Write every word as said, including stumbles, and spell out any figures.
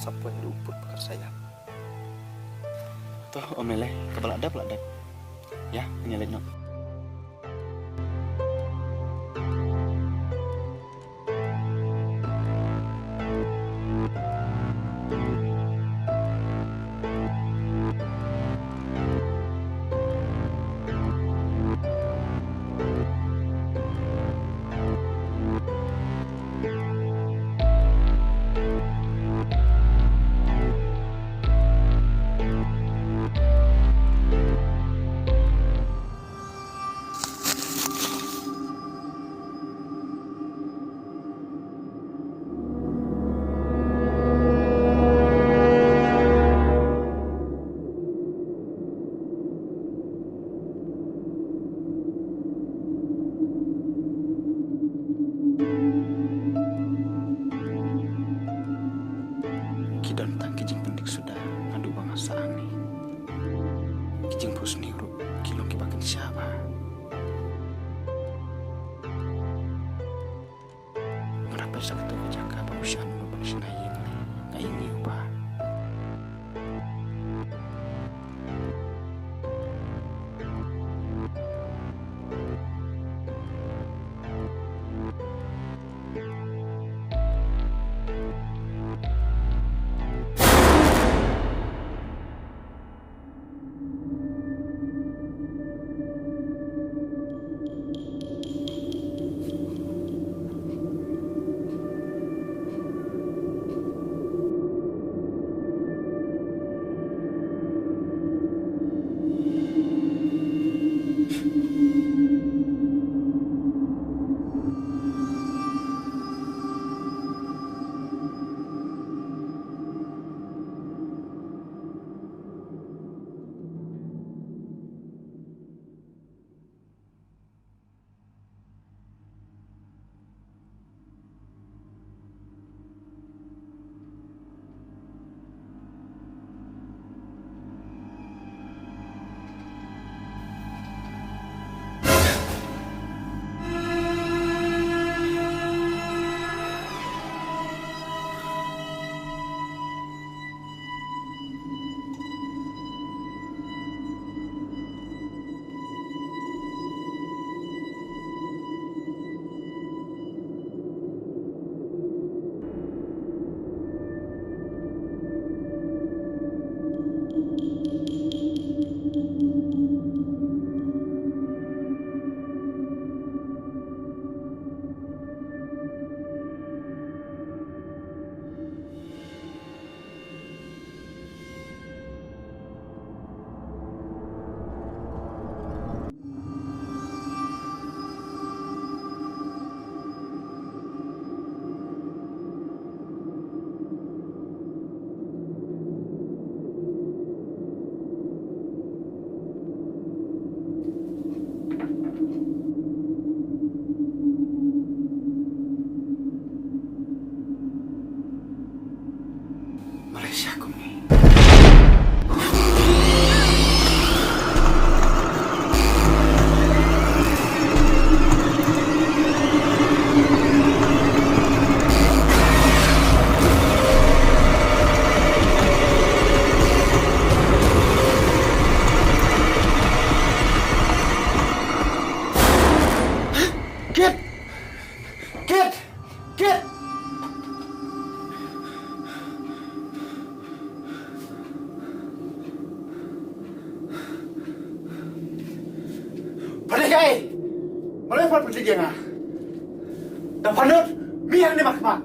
Ka poi ruh put ka sayap. To, ym lei lei, kaba la dep la dep. Ïa, ngin leit noh. Ki don tang ki jingpyndik suda, naduh ba nga sah hangne. Ki jingphohsniew ruh ki long kiba kynsha bha. Nga la peit sha kato ka jaka ba u Shan u mut ban shna ïing lei, nga ïohi u bha. Malaysia kumne. Kit! Kit! Kit! Pynlong ei! Balei phi pynlong ïa nga? Da pynlut, mi hangne markhmat.